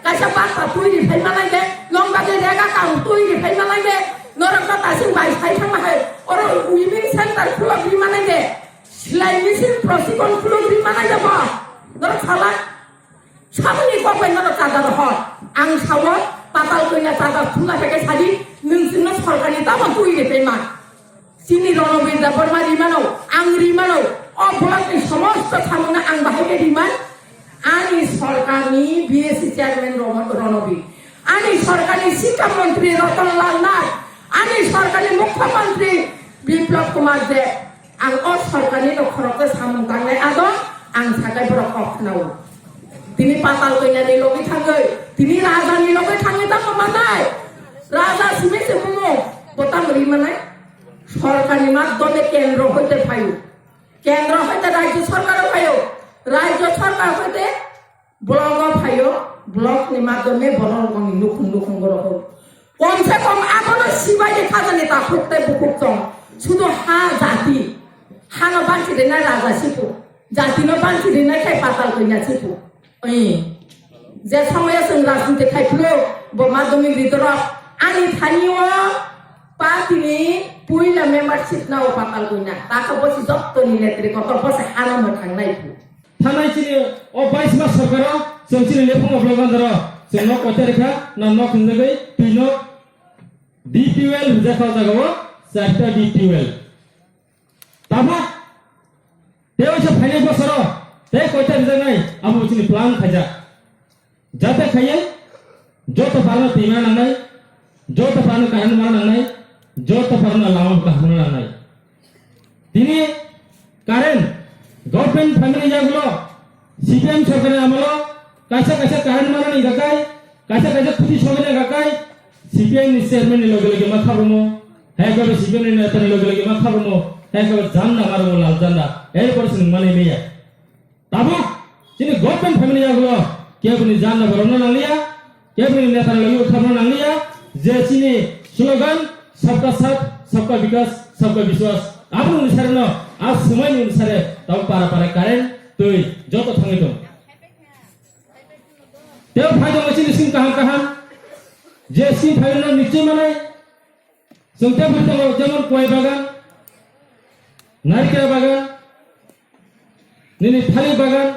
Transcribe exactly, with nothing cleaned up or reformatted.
Kaisa bata twi ri phai manai de, nong bagwi rega kang twi ri phai manai de, norok ta tasing bai sai thang hai, oro weaving center khulok ri manai de, silai machine prosikon khulok ri manai de bo, norok salai. Saboni kok bai norok chadar hor. Ang sao, patal koina chadar thumna phaikhe sadi, nwng chwngno sorkarni tamo twi ri phai ma. Chini Ronobir Debbarma rimano, ang rimano, o blockni somosto samungno ang bahai khe riman, ani sorkarni B S C chairman Rono-, Ronobir, ani sorkarni sikha montri Ratan Lal Nath, ani sorkarni mukhyamantri Biplab Kumar Deb, ang o sorkarni no khoroksa samung tangnai ado, ang sakai borok kok khnao. Tini patal koinani logi thangwi, tini rajani logi thangwi tamo manai? Raja simi se bumo, bo tamo ri manai? Sorkarni madhyome kendro hoite phaio. Kendro hoite rajyo sorkaro phaio. Rajyo sorkar hoite blogo phaio. Blokni madhyome bororokni nukhung nukhung borok. Komse kom abono sibaidi khajani takhuk tei bukhuk tong. Sudu ha jati. Hano banchi rinai raja sipu. Jatino banchi rinai khai patal koina sipu. Oi. Je somoyo chwng rajniti khai phuru, bo madhyamik ritorok ani thanio party ni puila membership na o patal koina. Takha bosi jottoni netri kotor bosi hana mwthang nai phu. Thanai chini o bais mas sorkaro chwng chini lephungo blogan daro chwng nok koita rikha na nok hinjagwi twi nok D P well hwnjakha o jagao charta D P well. Tabuk tei waisa phainai bosoro tei koita rijaknai abo chini plan khaijak. Jate khaiye joto parno twima nangnai, joto parno current mana nangnai, joto parno lama kaham nangnai. Tini current government family yagulo C P M sorkar amolo kaisa kaisa current mana ni gakai, kaisa kaisa khuti sogina gakai, C P M ni chairman ni loge loge ma khabramo, hai kabe C P M ni neta ni loge loge ma khabramo, hai kabe janda maramo lal janda, hai pore sini mani meya. Tabuk chini government family yagulo keboni janda borokno nangliya, keboni neta logi utharno nangliya, je chini slogan sabka saath, sabka vikas, sabka vishwas, aboni onusare no a swmai ni onusare tabuk para para current twi joto thangwi tong. Tei phai tongo chini scheme kaham kaham, je scheme phairokno nichoi manai, chwng tei phai tongo jemon kuai bagan, narikra bagan, nini thalik bagan,